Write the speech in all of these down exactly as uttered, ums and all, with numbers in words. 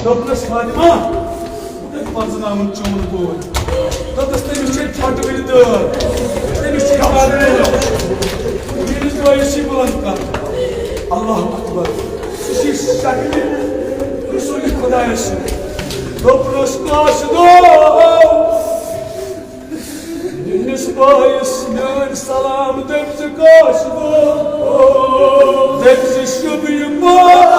دوٚپنَس، "فاطمہ، بہٕ کَتہِ پَرزٕناوَن چون بوے؟" دوٚپنَس، "تٔمِس چھے پھۄٹہٕ وِلہِ دٲر، تٔمِس چھے پَرٕ وِلہِ۔ میٛٲنِس بٲیِس چھِ بُلنٛد کَتھ۔" اللہ اکبر۔ سُہ چھِ شکلہِ رسول خدایَس سۭتۍ۔ دوٚپنَس، "کاشدو، میٛٲنِس بٲیِس میٛٲنۍ سلام دٔپۍ زِ کاشدو، دٔپۍ زِ شُبہِ یہِ بٲے۔"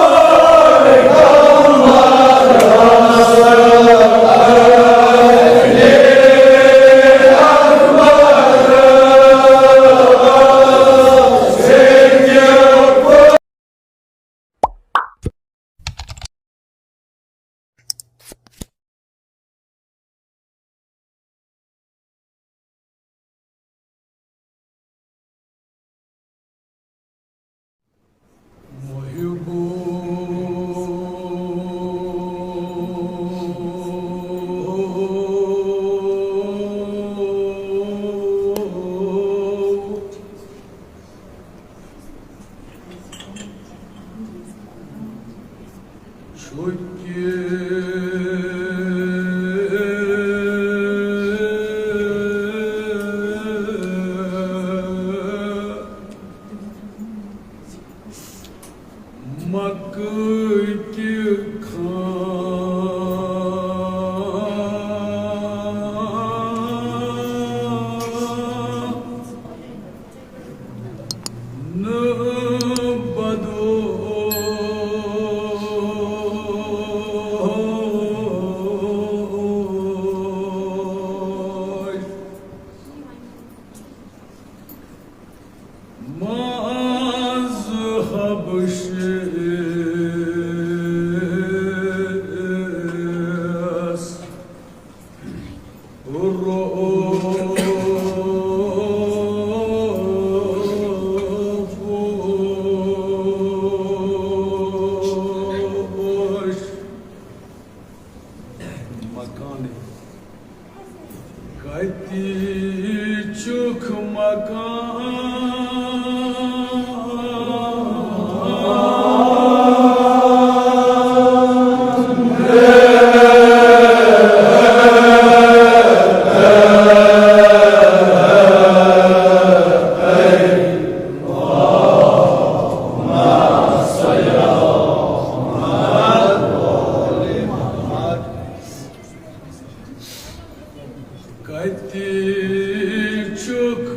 مکہٕ کہِ خان نہٕ بدو۔ ماز حبشس روش مکانٕے۔ کتہِ چھُکھ مکان؟ کتہِ چھُکھ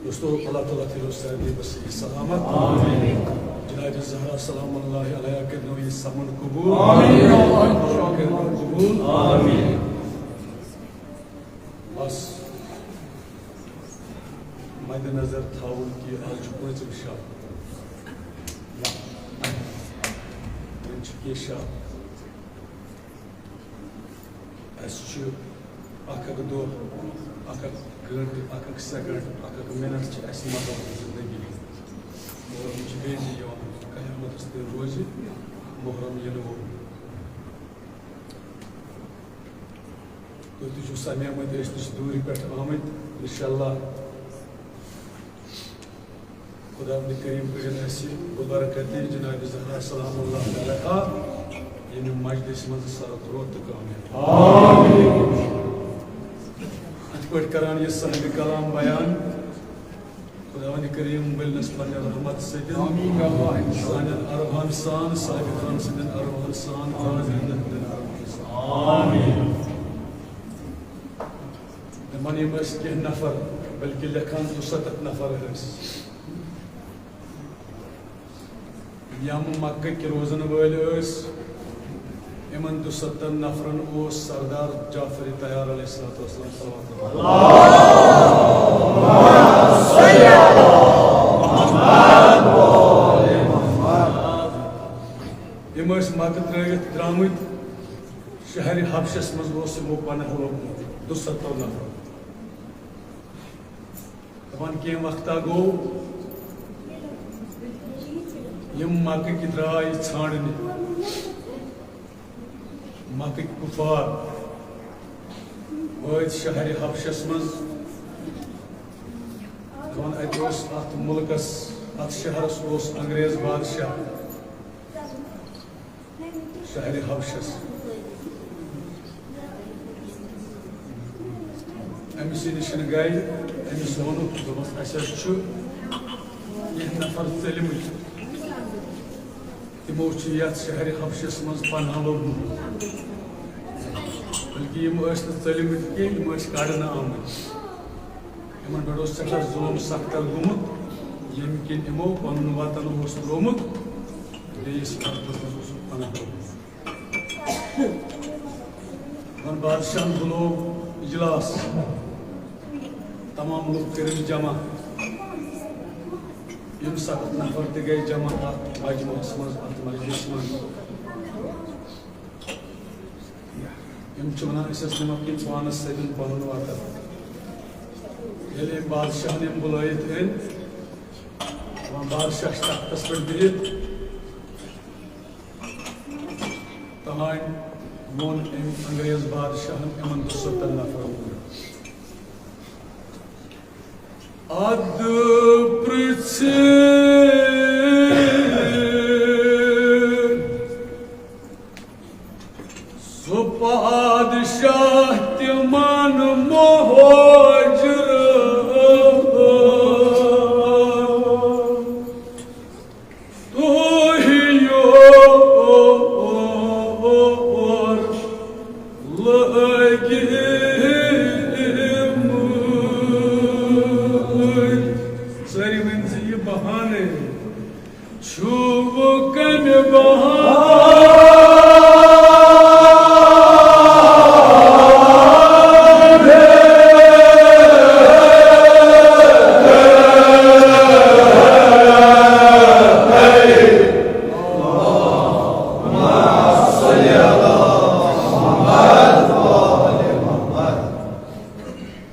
دوستو، اللہ تعالیٰ تھٲیِو سارنٕے بس صحیح سلامت۔ آمین۔ جناب زہرا سلام اللہ علیہا کٔرِنو یہِ سمن قبول۔ آمین۔ قبول۔ آمین۔ بس مد نظر تھاوُن کہِ آز چھُ پوٗنٛژِم شب۔ وۄنۍ چھِ کینٛہہ شب۔ اَسہِ چھُ اکھ اکھ دۄہ، اکھ اکھ گٲنٛٹہٕ، اکھ اکھ سیکنڈ، اکھ اکھ منٹ چھِ اَسہِ مۄکلان زندگی۔ محرم چھُ بیٚیہِ تہِ یِوان، قیامتس تہِ روزِ محرم یِنہٕ وول۔ تُہۍ تہِ چھِو سمیمٕتۍ، أسۍ تہِ چھِ دوٗرِ پٮ۪ٹھ آمٕتۍ۔ انشاءاللہ خداوند کریم کٔرِن اَسہِ ببرکتِ جناب زہرا سلام اللہ علیہا ییٚمہِ مجلس منٛز سرت روت تہٕ کامیاب۔ آمین۔ یِتھ پٲٹھۍ کران یہِ صاحب کلام بیان، خداوند کریم ؤلنس پننہِ رحمت سۭتۍ۔ آمین یا اللہ۔ سانٮ۪ن ارواحن سان، صاحب خان سٕنٛدٮ۪ن ارواحن سان، آمین۔ تِمن یِم ٲسۍ کینٛہہ نفر، بلکہِ لیکھان دُسَتَتھ نفر ٲسۍ۔ یِم مکٕکۍ روزن وٲلۍ ٲسۍ، یِمن دُسَتَتھ نفرن اوس سردار جعفر طیار علیہ الصلوۃ والسلام صلوات۔ یِم ٲسۍ مکہٕ ترٲوِتھ درٛامٕتۍ، شہرِ حبشس منٛز اوس یِمو پناہ لوٚبمُت دُسَتَتھ نفر۔ دَپان کینٛہہ وقتا گوٚو، یِم مکٕکۍ درٛاے ژھانٛڈنہِ، مکٕکۍ کُفار وٲتۍ شہرِ حبشس منٛز۔ دَپان اَتہِ اوس اَتھ مُلکس، اَتھ شہرس اوس انگریز بادشاہ۔ شہرِ حبشس۔ أمِس نِش گٔے، أمِس ووٚنُکھ، دوٚپمَس، "اَسہِ حظ چھُ کینٛہہ نفر ژٔلمٕتۍ۔ تِمو چھُ یَتھ شہرِ حبشس منٛز پناہ لوٚبمُت۔ بلکہِ یِم ٲسۍ نہٕ ژٔلمٕتۍ کینٛہہ، یِم ٲسۍ کڑنہٕ آمٕتۍ۔" یِمن پٮ۪ٹھ اوس سٮ۪ٹھاہ ظُلُم سخت گوٚمُت، ییٚمہِ کِنۍ یِمو پنُن وطن اوس ترٛوومُت، بیٚیِس وطنس منٛز اوسُکھ پناہ کوٚرمُت۔ یِمن بادشاہن بُلوو اجلاس، تمام لُکھ کٔرِکھ جمع، یِم سَتَتھ نفر تہِ گٔے جمع اتھ مجمعس منٛز، اتھ مجلسہِ منٛز۔ یِم چھِ وَنان، أسۍ ٲسۍ نِمو کِنۍ پانَس سۭتۍ پَنُن وطن۔ ییٚلہِ أمۍ بادشاہَن یِم بُلٲیِتھ أنۍ، وۄنۍ بادشاہ چھُ تختَس پٮ۪ٹھ بِہِتھ، تہٕ وۄنۍ ووٚن أمۍ انگریز بادشاہَن یِمَن دُسَتَن نفرَن۔ اَدٕ پرٛژھِ سُہ پادشاہ تِمَن مُہٲجِرَن، تُہۍ یور لٲگِتھ۔ سٲری ؤنۍ زِ یہِ بہانَے چھُ کَمہِ بہانہٕ؟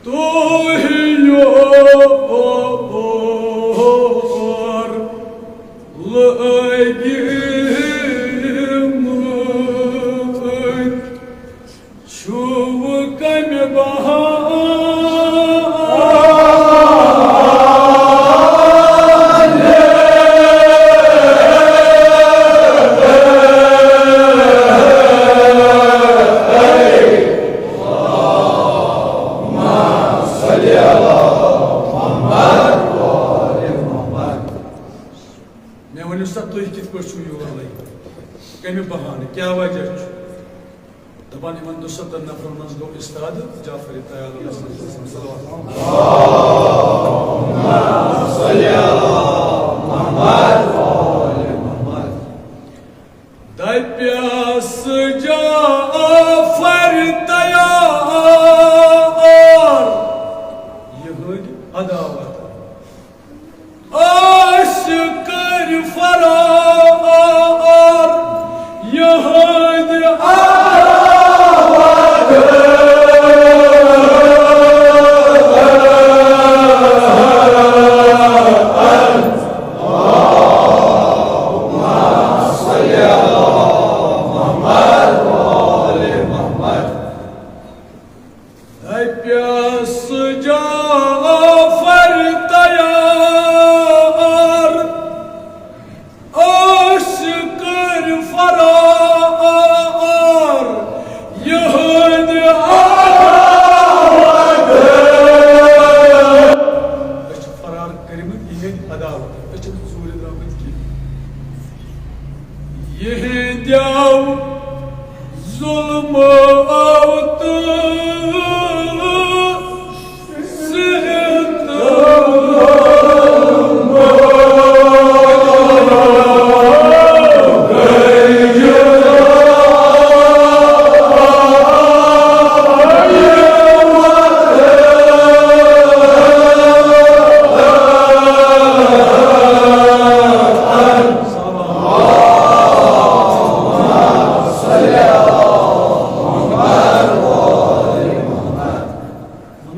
تُہۍ یور لٲگِو کمہِ بہانہٕ، کیٛاہ وجہ چھُ؟ دپان یِمن دُستن نفرن منٛز گوٚو استاد جعفر طیالس صلوات۔ دپیس جعفر طیار، یِہنٛدۍ عداوت۔ أسۍ کٔرۍ فرار یِہنٛدِ عداوت۔ دپیس جعفر طیار، أسۍ کٔرۍ فرار یِہنٛدِ عداوت۔ أسۍ چھِ فرار کٔرمٕتۍ یِہنٛدِ عداوت، أسۍ چھِنہٕ ژوٗرِ درٛامٕتۍ کینٛہہ۔ یِہنٛدیو ظلمو تہٕ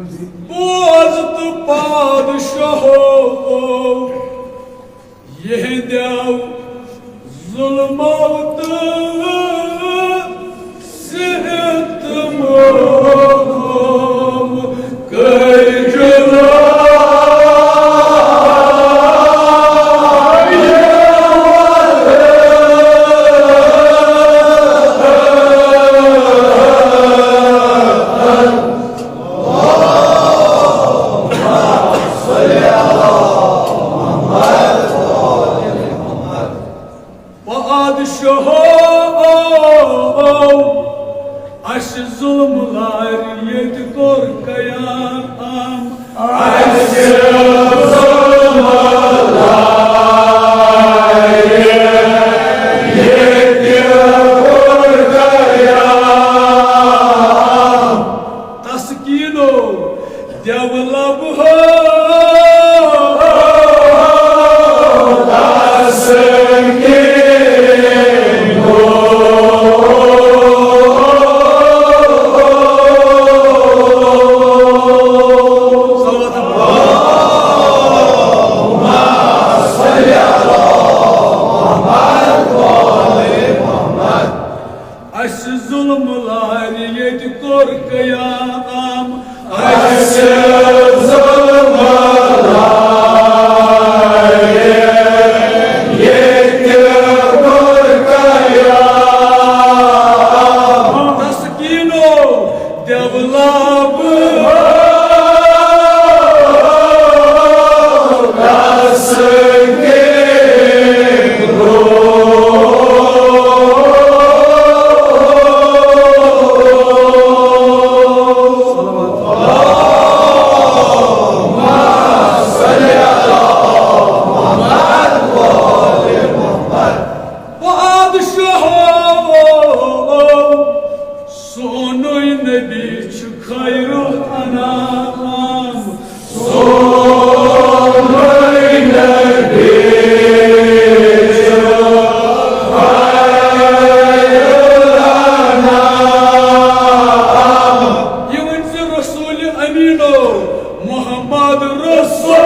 ستمو بوز تہٕ پادشاہو، یِہنٛدیو ظلمو تہٕ ستمو کٔرۍ جُدا۔ پادشاہو، اسہِ ظلم لارِ ییٚتہِ کوٚر قیام۔ اسہِ ظلم لارِ ییٚتہِ کوٚر قیام۔ تسکینو دٮ۪و لب ہو، تسکینو۔ اسہِ ظلم لارِ ییٚتہِ کوٚر قیام۔ اسہِ ظلم لارِ ییٚتہِ کوٚر قیام۔ تسکینو دٮ۪و لب ہو، تسکینو۔ پادشاہو، سونُے نبی چھُ خیر الانام۔ سونُے نبی چھُ خیر الانام۔ یہِ ؤنۍ زِ رسول امیٖنو، محمد رسول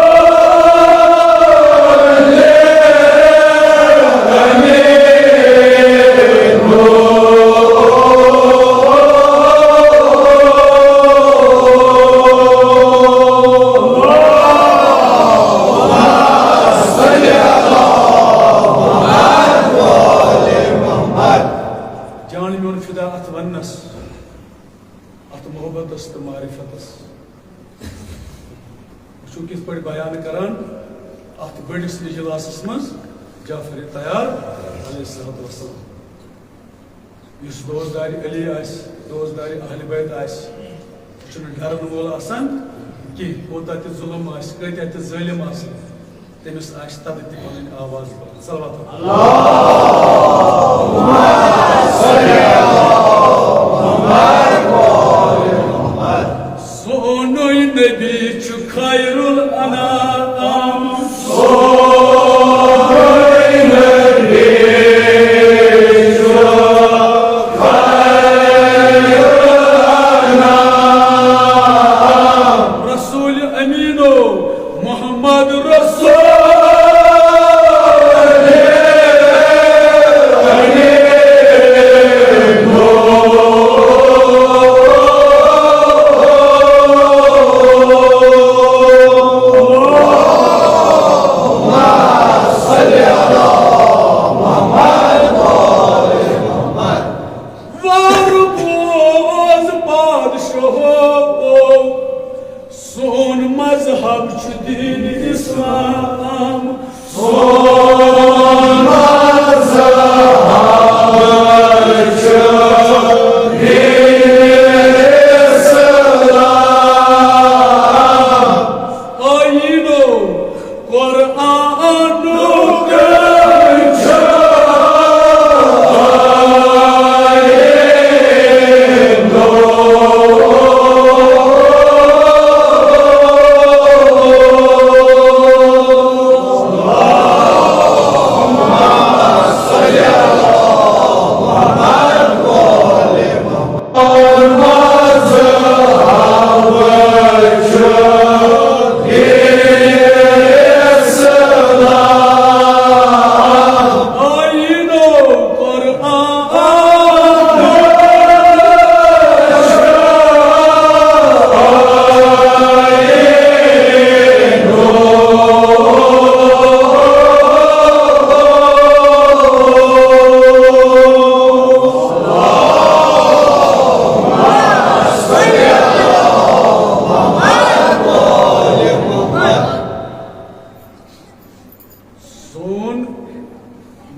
جان میون فدا اتھ وننس، اتھ محبتس تہٕ معرفتس۔ وٕچھو کِتھ پٲٹھۍ بیان کران اتھ بٔڑِس اجلاسس منٛز۔ جعفر طیار علیہ الصلوۃ والسلام۔ یُس دوستدار علی آسہِ، دوستدار اہل بیت آسہِ، سُہ چھُنہٕ ڈرن وول آسان کینٛہہ۔ کوٗتاہ تہِ ظُلم آسہِ، کۭتیٛاہ تہِ ظٲلِم آسن، تٔمِس آسہِ تَتہِ تہِ پَنٕنۍ آواز بلند۔ صلوات۔ سونُے نبی چھُ خیر الانام۔ رسول امینو محمد رسول۔ وار بوز پادشاہو، سون مذہب چھُ دین اسلام۔ سون مذہب چھُ دین اسلام۔ آیینو قرآنُک چھُ آیینو۔ سون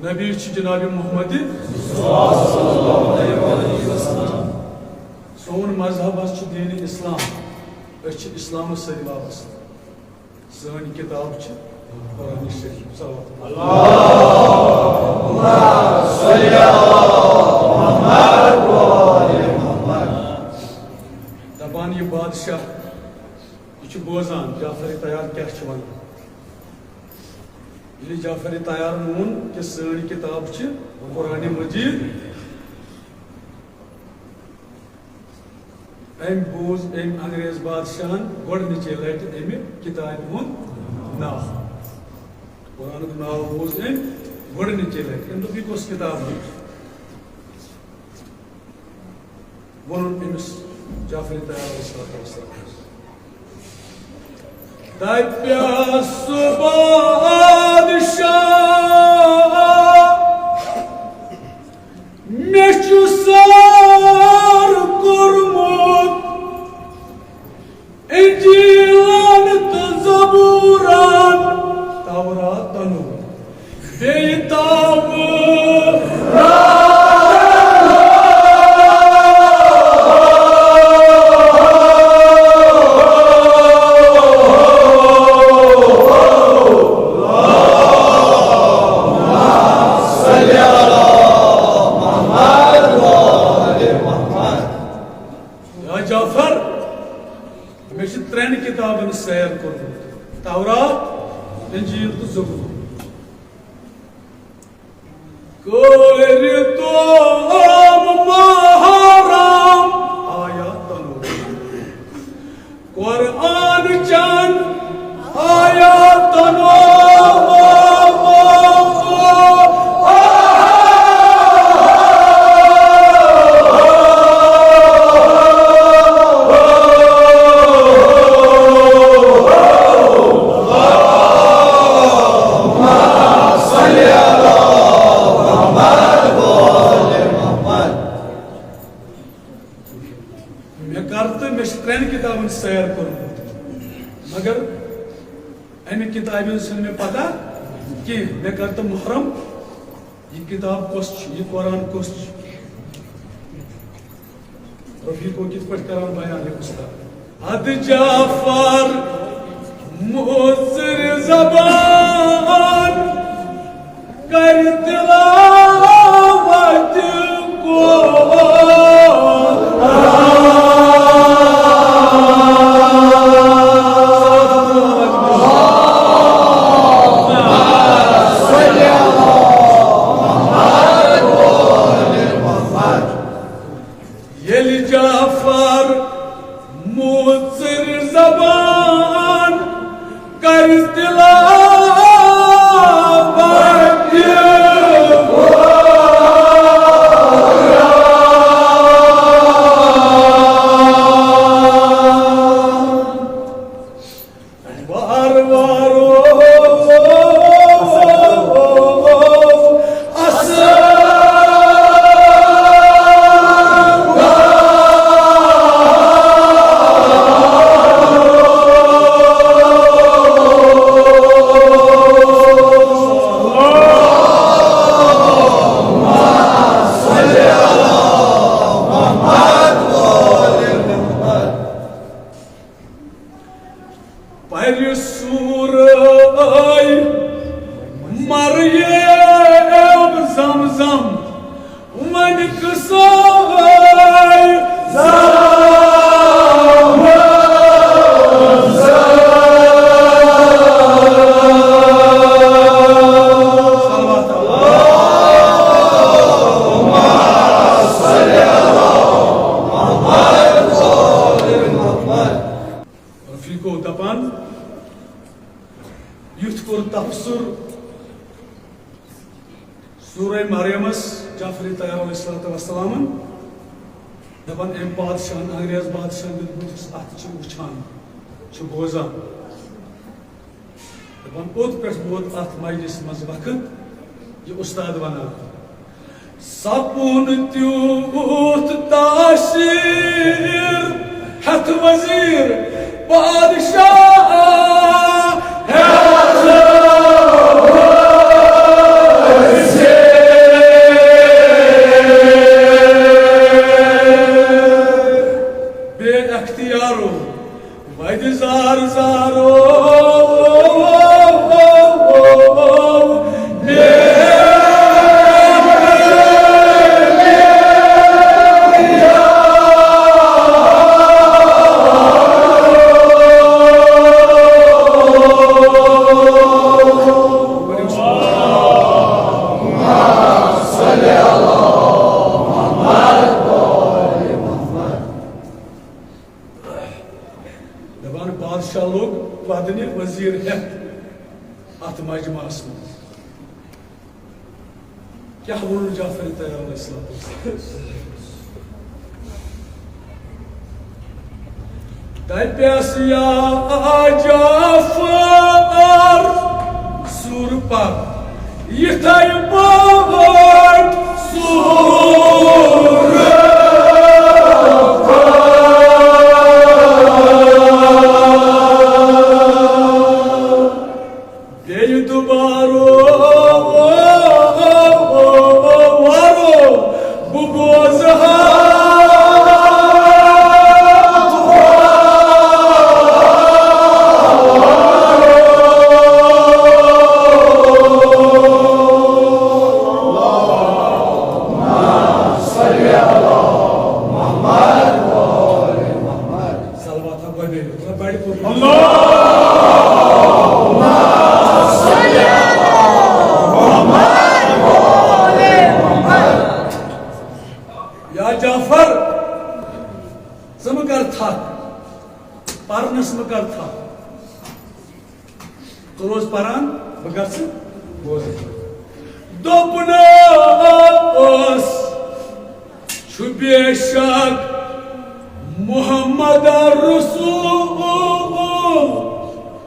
نبی چھُ جناب محمد۔ سون مذہب حظ چھُ دین اسلام۔ أسۍ چھِ اسلامس سۭتۍ وابستہٕ۔ سٲنۍ کتاب چھِ قرآن شریف۔ صلوات۔ دپان یہِ بادشاہ، یہِ چھُ بوزان جعفر طیار کیٛاہ چھُ ونان۔ ییٚلہِ جعفر طیارن ووٚن کہِ سٲنۍ کتاب چھِ قرآن مجید، أمۍ بوٗز أمۍ انگریز بادشاہن گۄڈٕنِچے لٹہِ اَمہِ کتابہِ ہُنٛد ناو۔ قرآنُک ناو بوٗز أمۍ گۄڈٕنِچے لٹہِ۔ أمۍ دوٚپ، "یہِ کۄس کتاب چھِ؟" ووٚنُن أمِس جعفر طیار علیہ الصلوۃ والسلام۔ دَپیٛاس سُہ بادشاہ، مےٚ چھُ سٲر کوٚرمُت انجیلن تہٕ زبورن، توراتن بیٚیہِ توراتن۔ یا جعفر، مےٚ چھِ ترٛٮ۪ن کِتابَن سیر کوٚرمُت، تورات، انجیل تہٕ زبور۔ کٔرۍ تِم محرم آیاتن، قرآن چن آیاتن۔ مےٚ کر تہٕ مےٚ چھِ ترٛٮ۪ن کِتابَن سیر کوٚرمُت، مگر اَمہِ کِتابہِ ہٕنٛز چھَنہٕ مےٚ پتہ۔ کینٛہہ، مےٚ کر تہٕ محرم، یہِ کِتاب کۄس چھِ، یہِ قرآن کۄس چھِ؟ رفیقو کِتھ پٲٹھۍ کران بیان یہِ اُستاد؟ ادٕ جعفر موژر زبان کر تلاوت قرآن۔ ییٚلہِ جعفر موژر زبان کر تلاوت قرآن۔ وار وار اصل۔ پرِ سورہ مریم زمزم، وۄنۍ قصہٕ زمزم۔ رفیقو دپان، یُتھ کوٚر تفسر سورہ مریمس جعفر طیار علیہ الصلوۃ والسلامن۔ دپان، أمۍ بادشاہن، انگریز بادشاہن دیُت بُتھِس، اتھ چھِ وٕچھان، چھِ بوزان۔ دپان، اوٚت پٮ۪ٹھ ووت اتھ مجلس منٛز وقت، یہِ استاد ونان۔ سپُن تیوٗت تاثیر ہٮ۪تھ وزیر بادشاہ ہٮ۪تھ وزیر۔ بے اختیارو وَدِ زار زارو۔ دپان، بادشاہ لوٚگ ودنہِ وزیر ہٮ۪تھ اتھ مجمعس منٛز۔ کیٛاہ ووٚن جعفر طیار علیہ السلام؟ دپیس، یا جعفر، سورٕ پر یِتھے پٲٹھۍ سورٕ۔ بیٚیہِ دُبارٕ وارو بہٕ بوزٕ ہا۔ صلوات ہا گۄڈے، بڑِ پوٚر۔ یا جعفر، ژٕ مہٕ کر تھکھ، پرنس مہٕ کر تھکھ۔ ژٕ روز پران، بہٕ گژھٕ بوزان۔ دوٚپنَس، چھُ بے شک محمد رسول،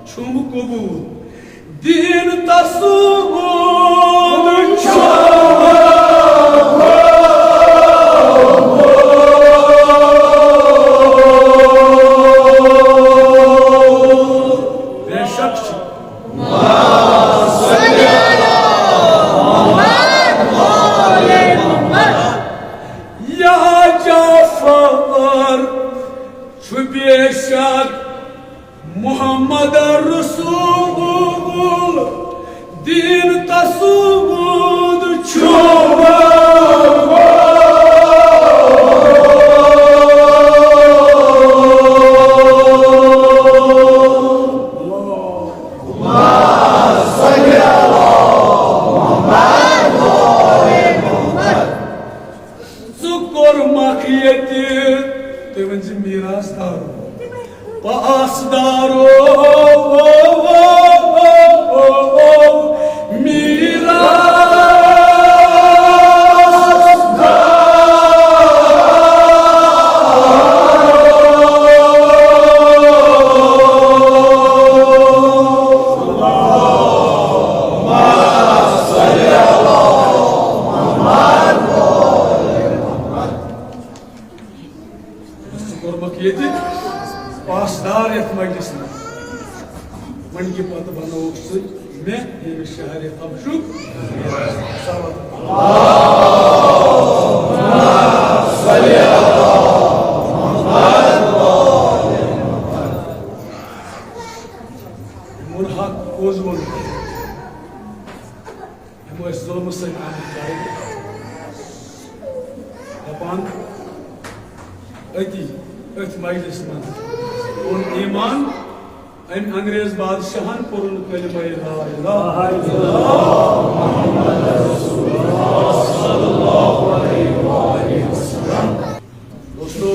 چھُم قبول دین تسود چھُم۔ بے شک چھُ۔ چھُ بے شک محمد رسول، دین تسود چھُ۔ ژٕ کوٚرمکھ ییٚتہِ، تُہۍ ؤنۍ زِ میٖراث دارو، پاسدارو، میٖراث ژٕ کوٚرمکھ ییٚتہِ پاسدار یتھ مجلس منٛز۔ وۄنۍ کہِ پتہٕ بنووُکھ ژٕ مےٚ ییٚمہِ شہرِ حبشُک سردار۔ یِمن حق پوٚز ووٚن۔ یِم ٲسۍ ظُلمہٕ سۭتۍ آمٕتۍ کرٕنۍ۔ دَپان، أتی، أتھۍ مجلسہِ منٛز اوٚن ایمان أمۍ انگریز بادشاہن، پوٚرُن کلمہ لا الہ الا اللہ محمد رسول اللہ صلی اللہ علیہ وآلہ وسلم۔ دوستو،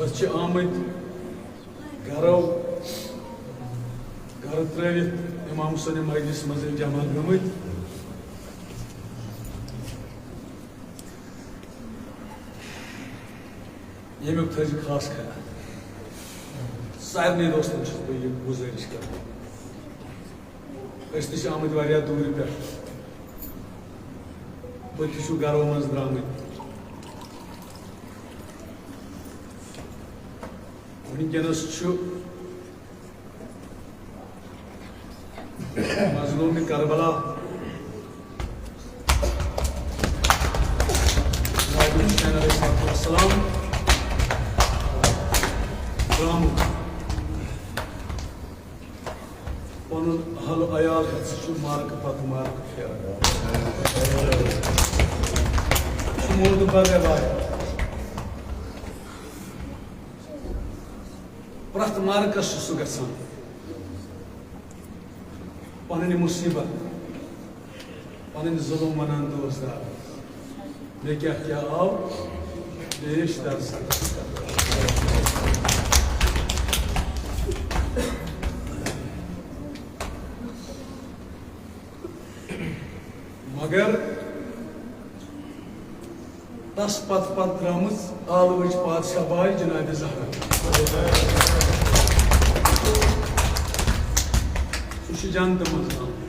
أسۍ چھِ آمٕتۍ گرو، گرٕ ترٲوِتھ امام حسین مجلس منٛز ییٚلہِ جمع گٔمٕتۍ۔ ییٚمیُک تھٲیزِ خاص خیال۔ سارنٕے دوستن چھُس بہٕ یہِ گُزٲرِش کران۔ أسۍ تہِ چھِ آمٕتۍ واریاہ دوٗرِ پٮ۪ٹھ۔ تُہۍ تہِ چھِو گرو منٛز درٛامٕتۍ۔ وٕنکیٚنَس چھُ مظلوٗمِ کربلا نبی حسین علیہ الصلوۃ والسلام درٛامُت۔ پنُن اہل و عیال ہٮ۪تھ سُہ چھُ مارکہٕ پتہٕ مارکہٕ پھیران۔ سُہ موٗد بر روایت۔ پرٛٮ۪تھ مارکس چھُ سُہ گژھان۔ پنٕنۍ مُصیبت، پنٕنۍ ظُلم ونان دوستدار، مےٚ کیٛاہ کیٛاہ آو پیش در صدر۔ مگر تس پتہٕ پتہٕ درٛامٕژ عالمٕچ پادشاہ باے جناب زہرا۔ سُہ چھُ جنتہٕ منٛز آمُت۔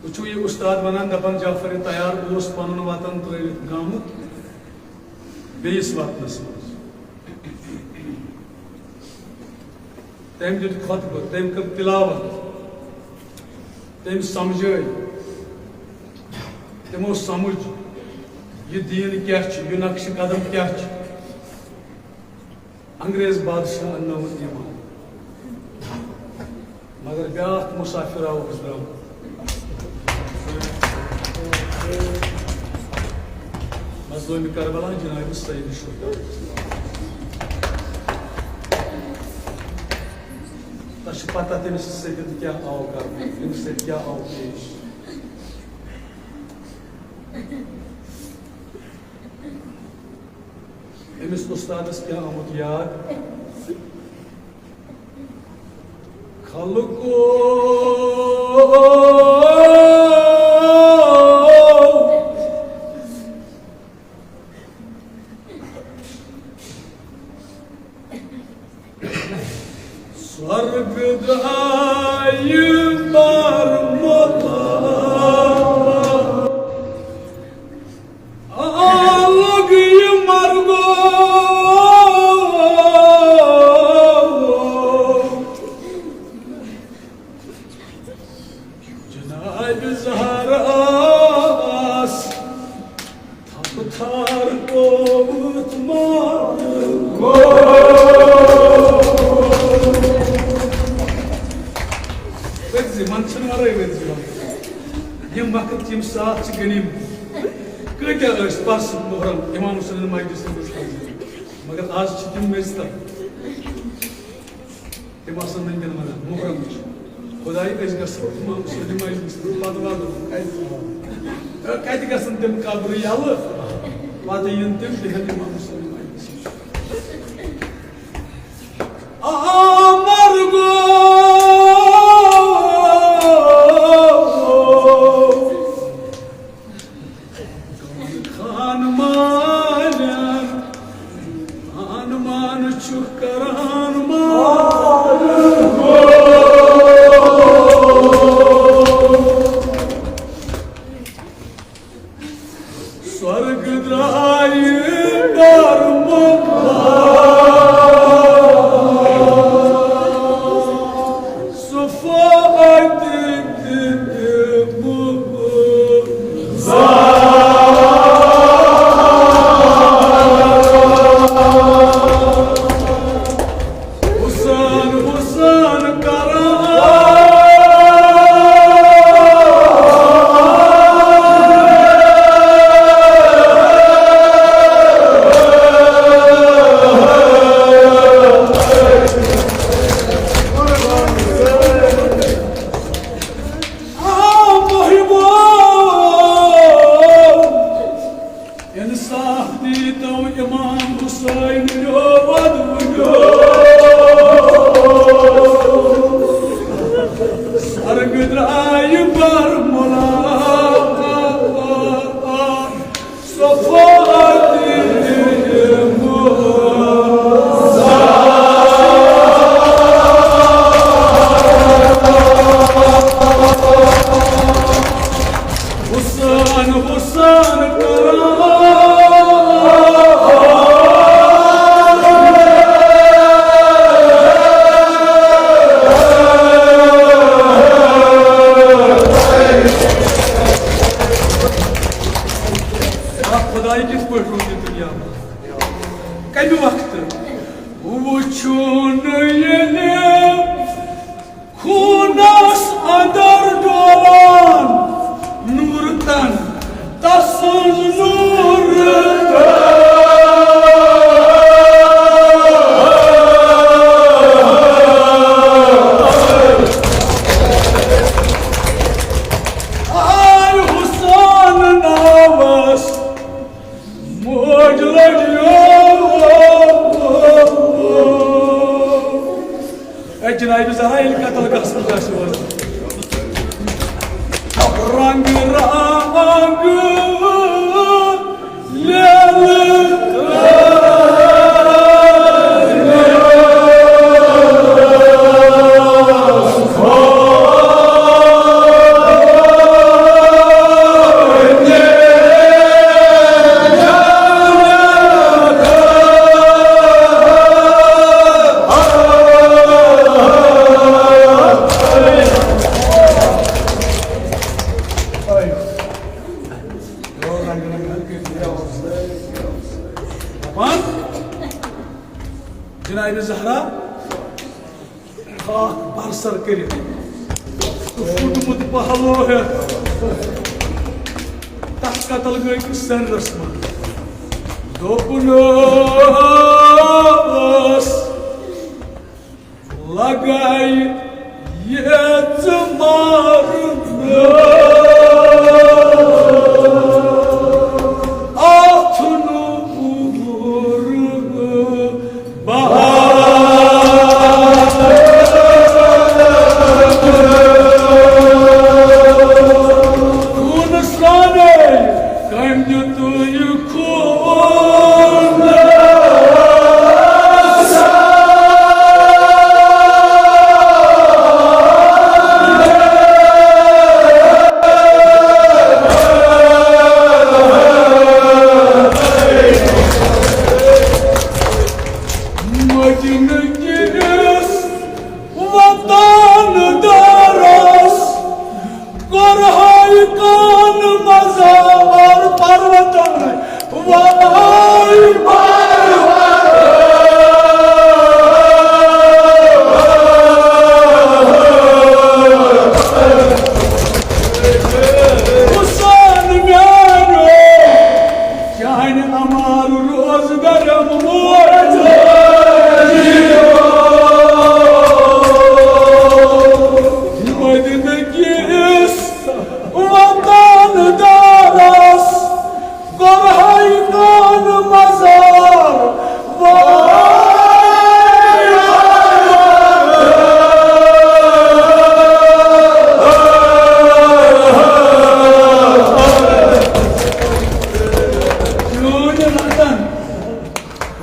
وٕچھِو، یہِ اُستاد وَنان، دَپان، جعفر طیار اوس پَنُن وطن ترٛٲوِتھ گامُت بیٚیِس وطنَس منٛز۔ تٔمۍ دیُت خطبہٕ، تٔمۍ کٔر تلاوت، تٔمۍ سمجھٲے، تِمو سمجھ یہِ دیٖن کیٛاہ چھُ، یہِ نقشہِ قدم کیٛاہ چھُ۔ انگریز بادشاہ اننووُن ایمان۔ مگر بیاکھ مسافر آوُکھ درٛامُت۔ مظلوم کربلا جناب سید شہدا۔ تۄہہِ چھِ پتہ تٔمِس سۭتۍ کیٛاہ آو کرنہٕ، تٔمِس سۭتۍ کیٛاہ آو پیش۔ أمِس اُستادَس کیٛاہ آمُت یاد؟ خلقو سۄرگہٕ درٛایہِ برملا۔ آ لوٚگ یہِ مرگو، ییٚمہِ ساتہٕ چھِ غنیٖم۔ کۭتیٛاہ ٲسۍ پَس محرم امام حسین مجلسَس منٛز، مگر آز چھِ تِم میٚژ تَل۔ تِم آسَن نہٕ تِم وَنان محرم چھُ۔ خۄداے، أسۍ گژھو امام حسین مجلسَس منٛز، پَتہٕ واتو کَتہِ؟ کَتہِ گژھن تِم قبرٕ یَلہٕ؟ پَتہٕ یِن تِم، بیٚہن امام حسین مجلسَس منٛز۔ امر گو خان مالن، خان مان چھُ کران مال۔ سۄرگ درٛایہِ درمُبار، صفا اَتہِ دِتھ حسین، حسین کران۔ آ محبوب، انصاف دیٖتو امام حسین یود وجود۔ سۄرگ درٛایہِ برملا، صفا حسین، حسین کران۔ آ خۄداے، کِتھ پٲٹھۍ روٗد یہِ دُنیا؟ کَمہِ وقتہٕ؟ وٕچھُن ییٚلہِ خوٗنس اندر ڈولان نوٗر تن، تسُنٛد نوٗر تن۔ آے حسین ناوس موج لٔجیو۔ اے جناب زہرا، ییٚلہِ قتل گژھُن گژھِ اورٕ۔ رنگ رنگ لیلہٕ۔ دپان، جناب زہرا، خاک برسر کٔرِتھ تہٕ پھُٹمُت پہلو ہٮ۪تھ تتھ قتل گٔے سرس منٛز۔ دوٚپنس، لگے ییٚژ مارنہٕ اتھ نوٗر بہار۔ خوٗنہٕ سانَے کٔمۍ دیُت یہِ خوٗن؟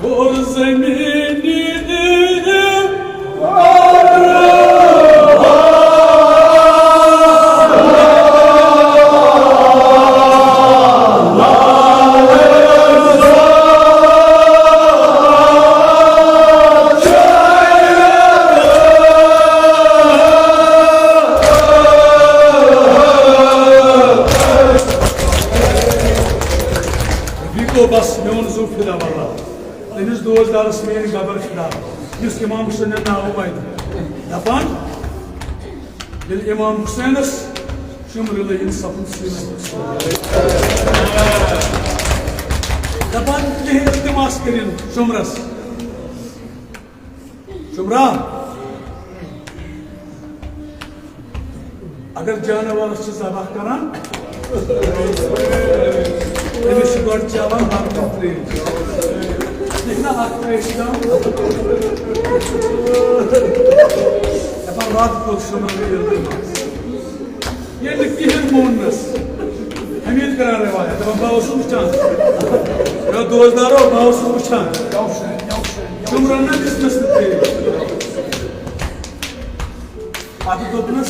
اور زمینی رفیقو، بس میون زُو فدا واللہ۔ أمِس دوستدارس میٲنۍ گبر فدا، یُس امام حسینن ناو وتہِ۔ دپان، ییٚلہِ امام حسینس شُمرِ لٲگِن صفن سیٖنس۔ دپان، کینٛہہ التماس کٔرِن شُمرس۔ شُمرا، اگر جانورس چھِ ذبح کران، أمِس چھِ گۄڈٕ چٮ۪وان بَتہٕ تہٕ ترٛیش۔ یہِ چھِنہ اَتھ ترٛیشہِ دام؟ دَپان، رَب کوٚر شُمرا ییٚلہِ تہِ منٛز۔ ییٚلہِ نہٕ کِہیٖنۍ موننَس، حمید کران روایت، دَپان، بہٕ اوسُس وٕچھان۔ مےٚ دوستدارو، بہٕ اوسُس وٕچھان۔ شُمرن نہ دِژمَس نہٕ ترٛیش۔ پتہٕ دوٚپنس،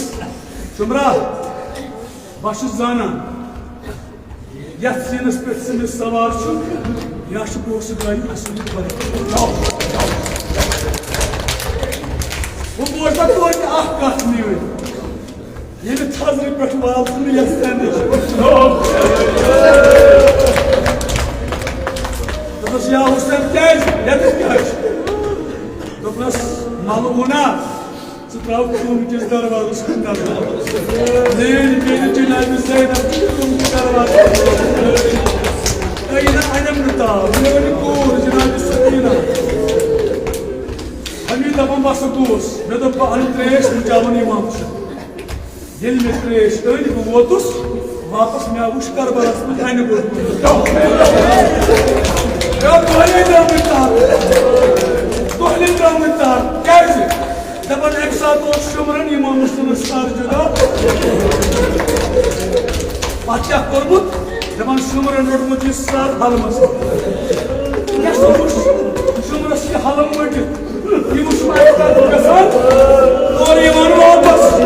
شُمرا، بہٕ چھُس زانان، یتھ سیٖنس پٮ۪ٹھ ژٕ مےٚ سوار چھُکھ، یا چھُ پوسہٕ گاڑِ اصلی بدل۔ وۄنۍ بوز تہٕ توتہِ اکھ کتھ میٲنۍ، ییٚلہِ تھزرِ پٮ۪ٹھ والہٕ ژٕ مےٚ یتھ سیٖنس پٮ۪ٹھ۔ دوٚپنس، یا حسین، کیازِ؟ یتٮ۪تھ کیٛاہ چھُ؟ دوٚپنس، ملعوٗنا، ژٕ ترٛاو قوم کِس دروازس کُن نظر۔ میٲنۍ بیٚنہِ جناب زینب چھِ قوم کِس دروازس کُن۔ أیٖنہ اَنٮ۪م نہٕ تاو، میٲنۍ کوٗر جناب سکینہ۔ حمید دپان، بس گوس۔ مےٚ دوٚپ، بہٕ اَنہٕ ترٛیش، بہٕ چاوَن امام چھُ۔ ییٚلہِ مےٚ ترٛیش أنۍ، بہٕ ووتُس واپس، مےٚ وُچھ کربلس منٛز اَنہِ گوٚٹ۔ مےٚ دوٚپ، دۄہلے درٛامٕتۍ تَتھ، دۄہلے درٛامٕتۍ تَتھ۔ کیٛازِ؟ دَپان، اَکہِ ساتہٕ اوس شُمرن امام حسینس سر جُدا۔ پتہٕ کیٛاہ کوٚرمُت؟ دَپان، شُمرن روٚٹمُت یہِ سر حلمس۔ مےٚ سا وُچھ شُمرس یہِ حلم مٔٹِتھ۔ یہِ وٕچھ مےٚ اَکہِ طرفہٕ گژھان، اورٕ یِوان واپس،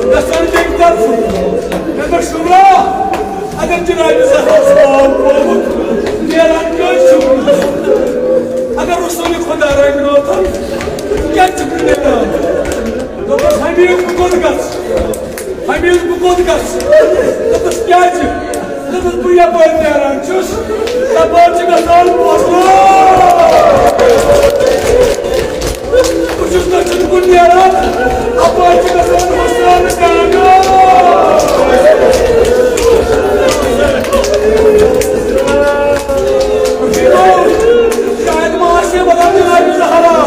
گژھان بیٚکہِ طرفہٕ۔ مےٚ دوٚپ، شُمرا، اگر جنابِ زہراہس ناو کوٚرمُت، نیران کیٛازِ چھُکھ نہٕ؟ اگر رسول خدا رنگنوتن، کیٛازِ چھُکھ نہٕ نیران؟ دوٚپمَس، حبیب، بہٕ کوٚت گژھٕ؟ حبیب، بہٕ کوٚت گژھٕ؟ دوٚپُس، کیٛازِ؟ دوٚپُس، بہٕ یَپٲرۍ نیران چھُس، تَپٲرۍ چھِ گژھان فٲصلہٕ۔ بہٕ چھُس دٔچھُن کُن نیران، اَپٲرۍ چھِ گژھان فٲصلہٕ کامیاب۔ شاید ما آسہِ بدل جنابِ زہرا۔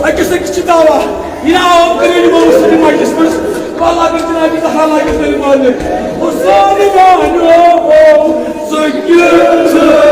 أکِس أکِس چھِ دعویٰ۔ یہِ نہ آو کٔرِو یِمو مُسلِم مجلس منٛز۔ واللہ اگر جنابِ زہرا لگہِ تیٚلہِ مٲلِک۔ حسین مانیو ژٕ کیٛاہ ژٕ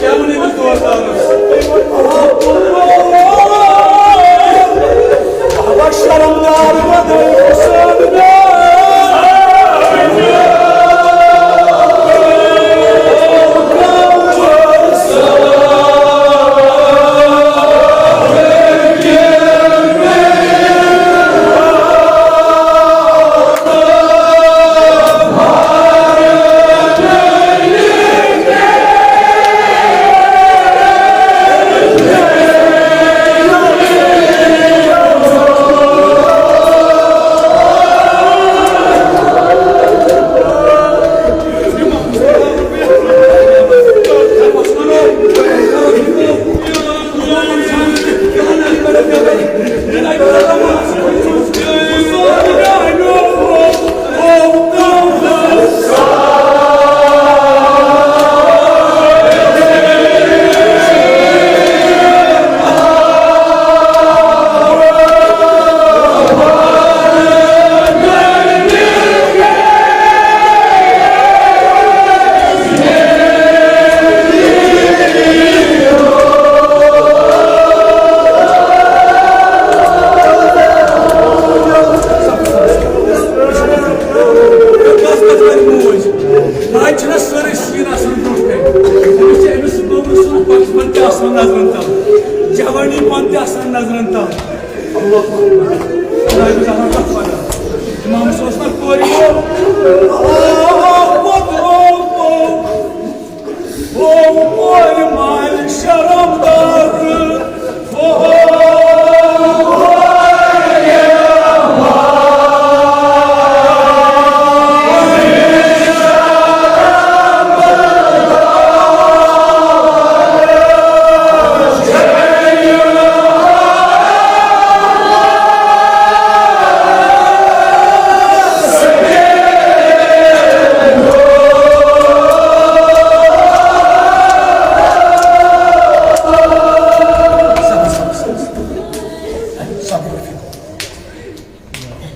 کیٛاہ وَنہٕ أمِس دوستانَس؟ شرمدار بدل حسین۔ ماجہِ چھِنہ سٲرٕے سیٖن آسان برٛونٛٹھ کَنہِ۔ أمِس چھِ أمِس نوٚمرٕ سُنٛد بچپن تہِ آسان نظرن تل، جوانی پن تہِ آسان نظرن تل۔ اللہ اکبر۔ خدایہِ گوٚژھ آسان تتھ پتہ۔ امام حسین اوس نہ کورِ مول۔ اللہ اکبر۔ او کورِ مالہِ شرمدار۔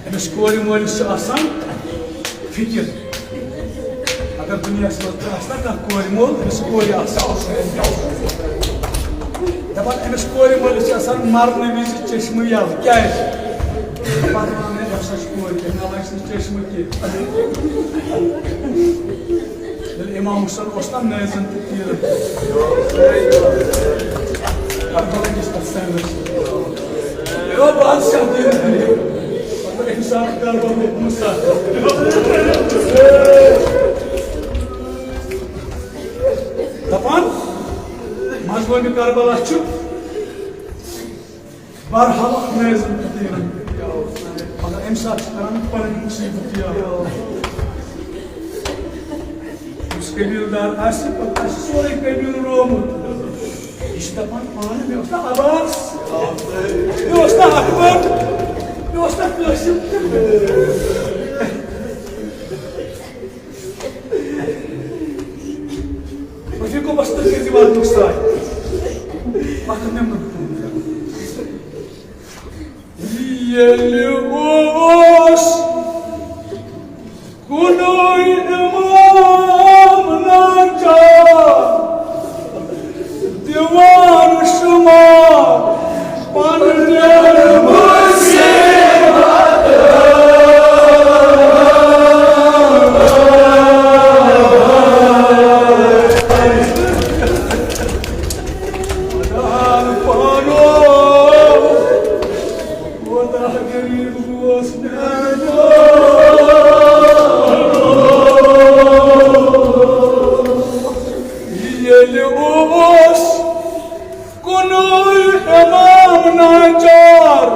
أمِس کورِ مٲلِس چھِ آسان فِکِر۔ اگر دُنیاہَس منٛز تہِ آسہِ نا کانٛہہ کورِ مول، أمِس کورِ آسان۔ دَپان أمِس کورِ مٲلِس چھِ آسان مرنہٕ وِزِ چشمہٕ یَلہٕ۔ کیٛازِ؟ پَتہٕ وَنان ہے، أمِس ہا چھِ کورِ کینٛہہ، نہ لَگہِ سُہ چشمہٕ کینٛہہ۔ ییٚلہِ امام حسین اوس نا نیزن تہٕ تیٖرن۔ کربلا کِس تتھ سینس۔ اے بادشاہ دِل۔ مطلب، انسان کربلا گوٚمُت سا۔ دپان، مظلوم کربلا چھُ برحق نیزن تہٕ تیرن۔ مگر امہِ ساتہٕ چھِ کران پنٕنۍ مصیبت یاد۔ یُس قبیلہٕ دار آسہِ، پتہٕ آسہِ سورُے قبیلہٕ روومُت۔ یہِ چھُ دپان پانہٕ، مےٚ اوس نا عباس، مےٚ اوس نا اکبر، مےٚ اوس نا قٲسِم۔ رفیقو بس تہٕ کٔرۍ زِ واتنُک ساے۔ وقت مےٚ مہٕ۔ ییٚلہِ اوس کُنُے امام ناچار، دیوان شمار پننٮ۪ن مصیبتن۔ خدایَن پانو کوتاہ غریب گوس میانہِ۔ ییٚلہِ اوس کُنُے امام ناچار،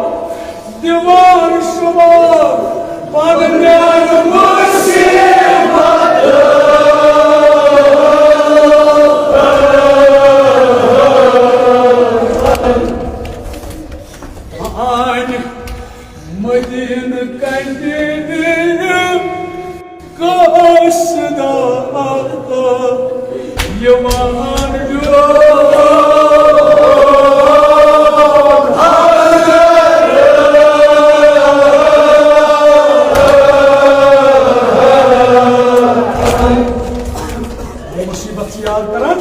دیوان شمار پننٮ۪ن مصیبتن۔ آنہِ مدینہٕ کنہِ قصدٕ یِوان یور۔ مصیبت چھِ یاد کران،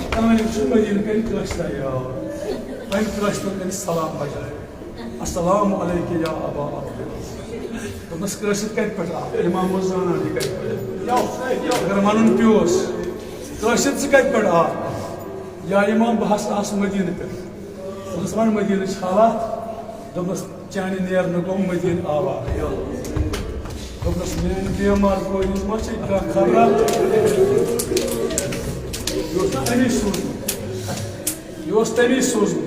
کانٛہہ چھُ مدیٖنہٕ کَنہِ کٲنٛسہِ تام یاد۔ وۄنۍ کٲنٛسہِ تام کَرِ سلام بجاے، "السلام علیک یا ابا عبداللہ۔" دوٚپنَس، "کٲشِر کَتہِ پٮ۪ٹھ آو؟ امام اوس زانان یہِ کَتہِ پٮ۪ٹھ۔ اگر وَنُن پیوس، کٲشِر ژٕ کَتہِ پٮ۪ٹھ آو؟ یا امام، بہٕ ہسا آس مدیٖنہٕ پٮ۪ٹھ۔" دوٚپنَس، "وَن مدیٖنٕچ حالات۔" دوٚپنَس، "چانہِ نیرنہٕ گوٚو مدیٖنہٕ آباد۔" دوٚپنَس، "میٛانہِ بیمار کورِ ہٕنٛز ما چھے کانٛہہ خبرا؟" یہِ اوس نہ اَمی سوٗزمُت، یہِ اوس تَمی سوٗزمُت۔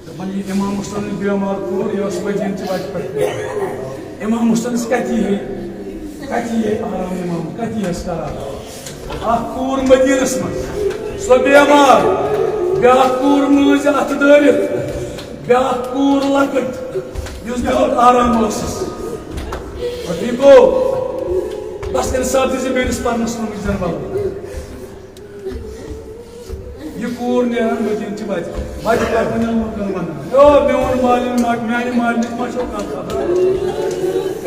دَپان، یہِ امام حسینٕچ بیمار کوٗر، یہِ ٲس مدیٖنہٕ چہِ وَتہِ پٮ۪ٹھ۔ امام حسینَس کَتہِ یی ہے، کَتہِ یی ہے آرام امام، کَتہِ یی ہَس قرار؟ اَکھ کوٗر مدیٖنَس منٛز، سۄ بیمار، بیٛاکھ کوٗر مٲنٛزِ اَتھٕ دٲرِتھ، بیٛاکھ کوٗر لۄکٕٹ، یُس بِہُن آرام ٲسٕس۔ اور ٹھیٖک گوٚو، بس اِنصاف دِژ میٛٲنِس پَرنَس کُن وٕچھزٮ۪ن وَلہٕ۔ یہِ کوٗر نیران مدیٖنہٕ چہِ وَتہِ۔ وَتہِ پٮ۪ٹھ وَنان لوٗکَن وَنان، "او میون مالِنۍ ما، میٛانہِ مالِنہِ ما چھو کانٛہہ خبر؟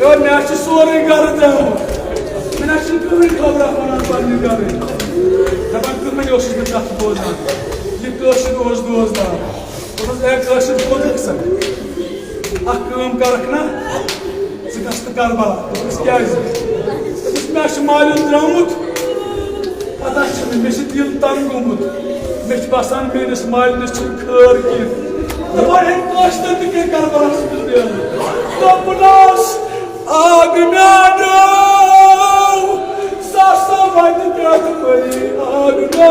او مےٚ چھُ سورُے گَرٕ درٛامُت۔ مےٚ نہ چھُنہٕ کٕہٕنۍ خبرا وَنان پنٛنہِ گَرٕچ۔" دَپان، کٕہٕنۍ اوسُس نہٕ کَتھ بوزان۔ یہِ کٲشُر اوس دوستدار۔ دوٚپمَس، "اے کٲشِر، کوٚت گژھان؟ اَکھ کٲم کَرَکھ نا، ژٕ گژھ تہٕ کربلا۔" دوٚپمَس، "کیٛازِ؟" دوٚپمَس، "مےٚ چھُ مالیُن درٛامُت، پَتہ چھُنہٕ، مےٚ چھُ دِل تنٛگ گوٚمُت۔ مےٚ چھُ باسان، میٛٲنِس مالِنِس چھُنہٕ خٲر کینٛہہ۔" دَپان، "ہے کٲشِر تہِ کینٛہہ کربلا چھُس بہٕ نیران۔" دوٚپنَس، "آ میٛانیو۔" ساسو وَتہِ پٮ۪ٹھ پٔری آگنا۔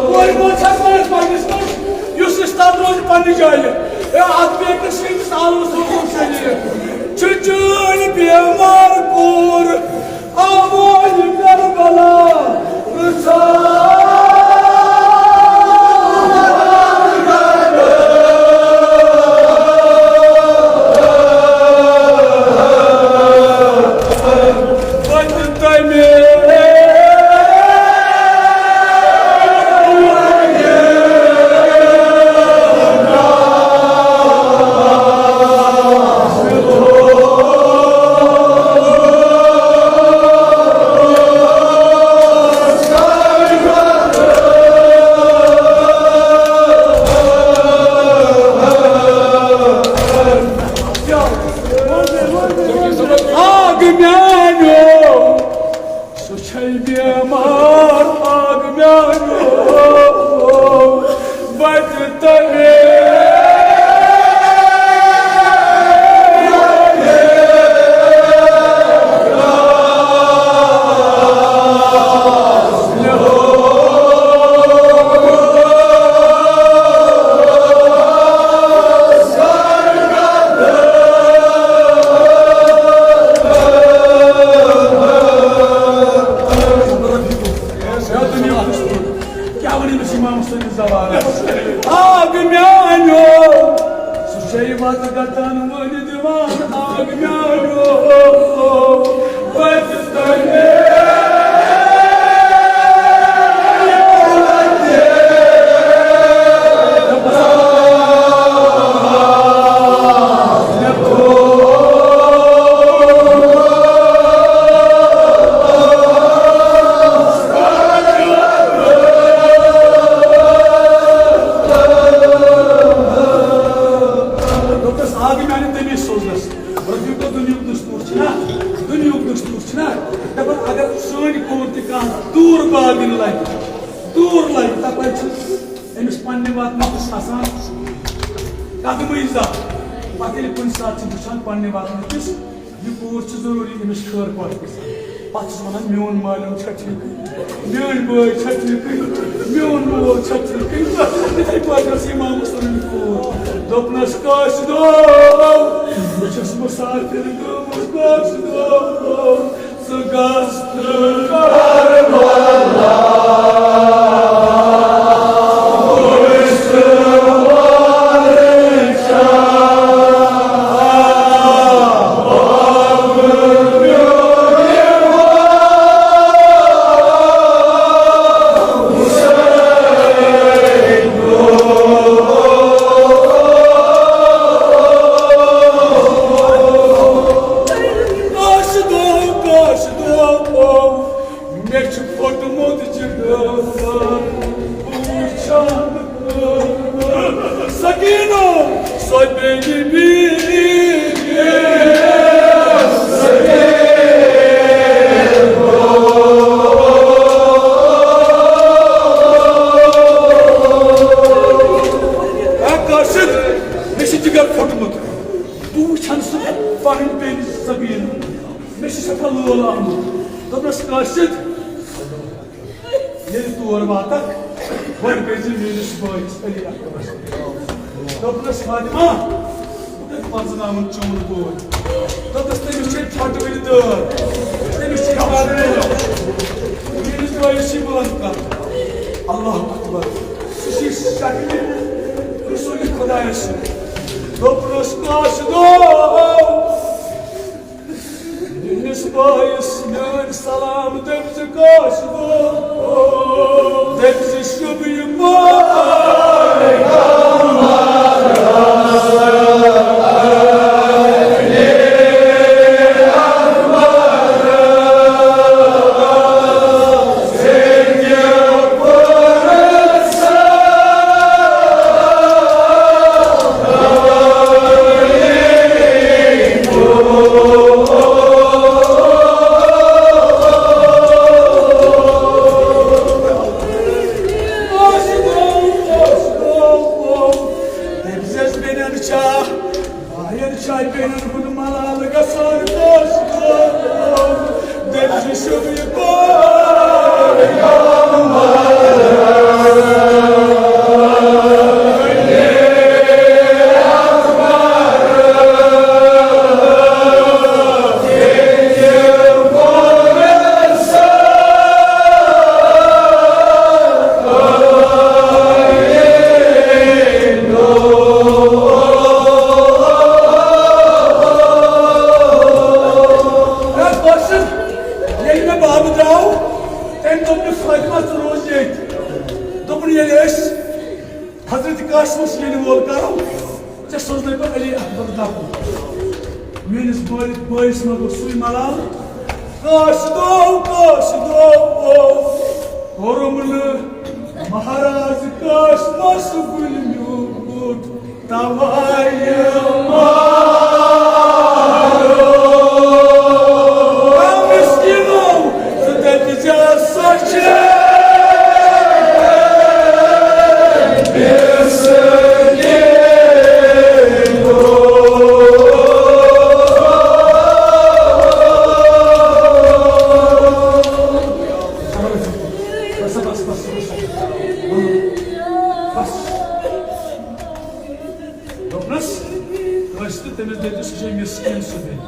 وۄنۍ ووت چھَس نہٕ أسۍ پنٛنِس پٲٹھۍ، یُس یُس تَتھ روزِ پنٛنہِ جایہِ۔ اے، اَتھ بیٚکِس ییٚمِس آلوَس روزُن شریٖف۔ چھُ چٲنۍ بیمار کوٗر، آوازِ کربلا۔ آگ میانیو، سُہ چھے بیمار، آگ میانیو، وتہِ تلے۔ کیٛاہ وَنہِ أمِس اِمام سٕنٛدِس زَمانَس؟ آگ میٛانیو، سُہ چھے وَتہٕ گَتَن وٲلِتھ دِوان۔ آگ میٛانیو، وَتہِ تَلے۔ دوٚپنَس، آ، گٔے میٛانہِ تٔمِس سوزنَس۔ رفیٖقو، دُنیُک دستوٗر چھُنہ، دُنیُک دستوٗر چھُنہ، دَپان، اگر سٲنۍ کوٗر تہِ کانٛہہ دوٗر باگٕنۍ لَگہِ، دوٗر لَگہِ، تَپٲرۍ چھِ أمِس پننہِ واتنہٕ کِس آسان قدمٕے زٕ۔ پتہٕ ییٚلہِ کُنہِ ساتہٕ چھِ وٕچھان پننہِ واتنہٕ کِس، یہِ کوٗر چھِ ضروٗری أمِس خٲر پٲٹھۍ گژھان۔ پتہٕ چھُس وَنان، میون مالیُن چھا ٹھیٖکٕے؟ میٲنۍ بٲے چھا ٹھیٖکٕے؟ میون مول چھا ٹھیٖکٕے؟ یِتھَے پٲٹھۍ ٲس اِمامَس وَنان یہِ کوٗر۔ دوٚپنَس، کٲشِر دوو، بہٕ چھَس مُسافِر گٔمٕژ، کٲشِر دوو۔ مےٚ چھُ سٮ۪ٹھاہ لول آمُت۔ دوٚپنَس، "قٲصد، ییٚلہِ تور واتَکھ، گۄڈٕ گٔژھۍ زِ میٛٲنِس بٲیِس علی اکبرَس نِش۔" دوٚپنَس، "فاطمہ، بہٕ کَتہِ پَرزٕناوَن چون بوے؟" دوٚپنَس، "تٔمِس چھے ژھۄٹہٕ ؤلۍ دٲر، تٔمِس چھے پَرٕ وٲر، میٛٲنِس بٲیِس چھِ بُلنٛد کَتھ۔" اللہ اکبر۔ سُہ چھُ شکلہِ رسول خدایَس۔ دوٚپنَس، "قٲصدو، میٛٲنِس بٲیِس میٛٲنۍ سلام دٔپۍ زِ قٲصدو، دٔپۍ زِ شُبہِ پٲٹھۍ۔" دٔپۍ زٮ۪س بیٚنٮ۪ن چھا، بایَن چھا بیٚنٮ۪ن ہُنٛد ملال گژھان؟ کٲشرٮ۪ن دٔپۍ زِ شُبہِ پٲٹھۍ۔ ییٚلہِ مےٚ بابہٕ درٛاو، تٔمۍ دوٚپ مےٚ، "فاطمہ، ژٕ روز ییٚتۍ۔" دوٚپُن، ییٚلہِ أسۍ حضرت قاسمس یِنہٕ وول کرو، ژےٚ سوزنے بہٕ علی اکبر دفن۔ میٲنِس بٲے-، بٲیِس ما گوٚو سُے ملال؟ قٲصدو، قٲصدو، کوٚرُم نہٕ مہراز قاسمس گُلہِ میوٗٹھ توے مارو۔ مسکیٖنو، ژٕ دٔپۍ زِ سۄ چھِ دوٚپنَس، کٲنٛسہِ تہٕ تٔمِس دٔپِو، سُہ چھُ مسکیٖن سُہ بیٚیہِ۔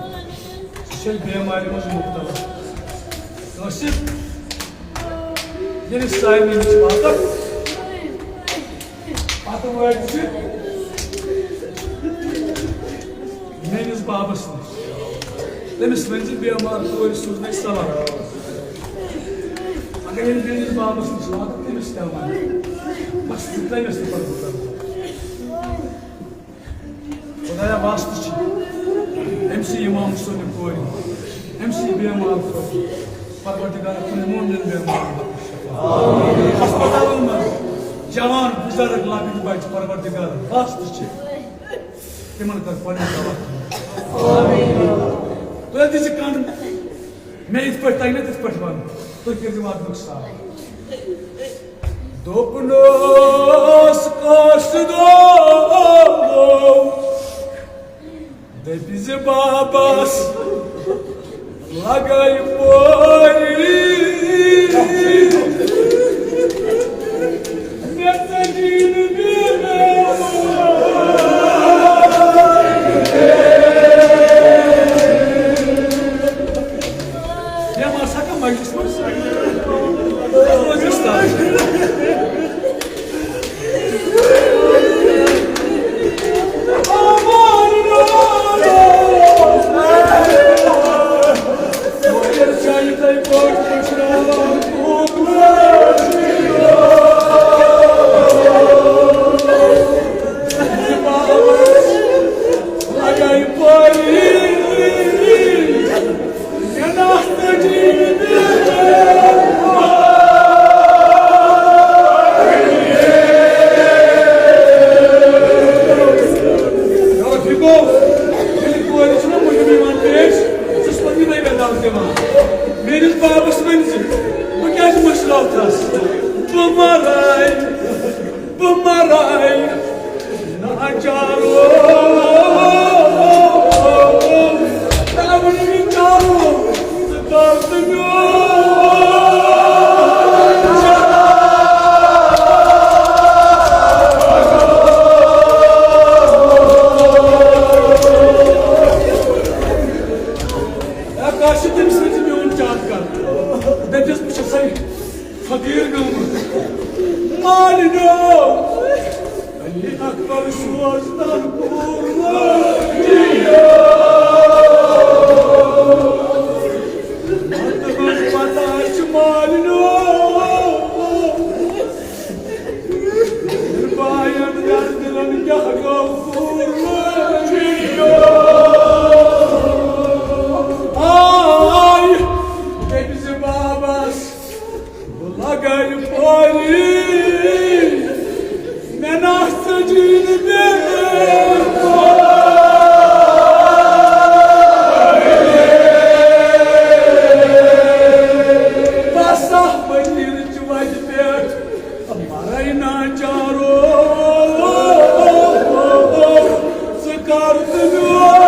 سُہ چھُ بیمارِ منٛز مُبتلا۔ کٲنٛسہِ ییٚلہِ سارنٕے نِش واتَکھ، پَتہٕ وٲتۍ زِ میٲنِس بابَس نِش۔ تٔمِس ؤنۍ زِ بیمار کورِ سوٗزنَے سلام۔ اگر ییٚلہِ میٲنِس بابَس نِش واتَکھ، تٔمِس کیٛاہ وَنہٕ؟ بَس تٔمِس تہِ پَتہٕ بہٕ کَرٕ۔ خدایا، واسطہٕ چھِ أمۍ سٕے امام حسینہِ کورِ، أمۍ سٕے بیمار کورِ۔ پروردگارا، کُنہِ مومنن بیمار ہسپتالن منٛز جوان بُزرگ لۄکٕٹۍ بچہِ، پروردگارا، واسطہٕ چھِ تِمن کر پنٕنۍ دوا۔ تُہۍ دِژٕ کن مےٚ یِتھ پٲٹھۍ تَگہِ نہ تِتھ پٲٹھۍ وَنُن، تُہۍ کٔرۍزِ وعدُک ساز۔ دوٚپنَس کٲنٛسہِ دۄہ دٔپۍ زِ بابَس لَگَے پٲری۔ مےٚ ژٔجِن بیٚیہِ۔ مےٚ ما سا کانٛہہ مجلس منٛز؟ روز اُستاد۔ رفیقو، ییٚلہِ کورِ چھُنہ مٔنٛزِم یِوان پیش، ژٕ چھُس پتہٕ یِمے مےٚ دَب دِوان۔ میٲنِس بابَس ؤنۍ زِ، بہٕ کیٛازِ مٔشراو تَس؟ بہٕ مَرے، بہٕ مَرے، ناچارو، تَوَے نہٕ چارو۔ کاش تٔمۍ سۭتۍ میون چاکر۔ دٔپِس، بہٕ چھَسَے فقیٖر گٔمٕژ۔ مالِنیو! علی اکبر سوزنن کوٗر وٲتِو۔ مطلب پتہ چھُ مالِنیو۔ بایَن گردِلَن کیٛاہ گوٚو کوٗر وٲتِو۔ آے دٔپۍ زِ بابس، بہٕ لگے پٲری، مےٚ نہ ژٔجِن بیٚیہِ۔ بس اکھ فقیٖرٕچ وتہِ پٮ۪ٹھ مرے ناچارو۔ ژٕ کر تہٕ میون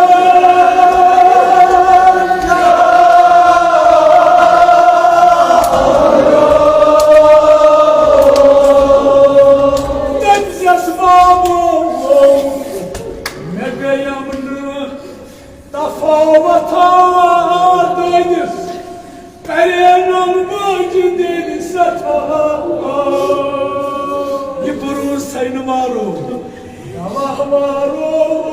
دٔپزٮ۪س بابو، مےٚ گٔیم نہٕ تفاوتھا دٲدِس، کرینم بٲجہِ دِلہِ سٮ۪ٹھاہ۔ یہِ برونٛہہ سینہٕ وارو، گواہ وارو،